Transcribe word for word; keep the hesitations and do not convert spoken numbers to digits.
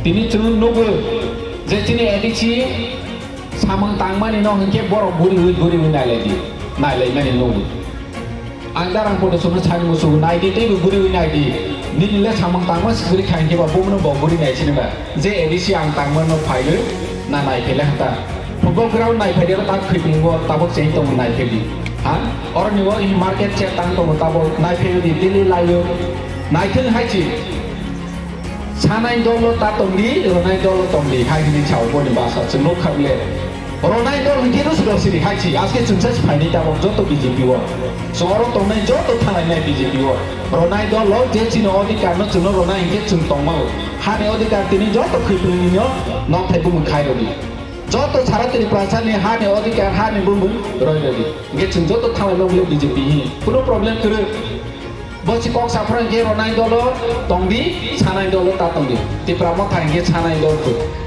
Tini chwng nugo je chini A D C samung tangmani no hinkhe borok guriwi guriwi nailai di, nailaimani nugo. Ang darang podo chwngno sani musugo, nai di teibo guriwi nai di. Nini le samung tangma sikiri kha hinkhe ba bumno bo guri nai sini ba. Je A D C ang tangma no phaiwi na nai phele hata. Football ground nai phede tak khwipingo tabok cheng tongo nai phedi. Ha? Oroni o hi market che tang tongo tabok nai phedi daily laio. Nai thung hai chi. Sanai dolo ta tongdi, ronai dolo tongdi, hai hwnwi sao boni basa chwng nuk kha bile. Ronai dol hwnkhe rus rosiri hai si, aske chwngsa si phaini tabok joto B J P o. Chwng oro tongnai joto thalainai B J P o. Ronai dolo je chini odhikar no chwngno ronai hwnkhe chwng tongmao. Hani odhikar tini joto khwipilni no nok thai bumung khai rodi. Joto sara Tripura sani hani odhikar hani bumung roi rodi. Hwnkhe chwng joto thalainai bile B J P hi. Kuno problem kwrwi. Bo si kok saphra hwnkhe ronai dolo tongdi, sanai dolo ta tongdi. Tipra motha hwnkhe sanai dol kho.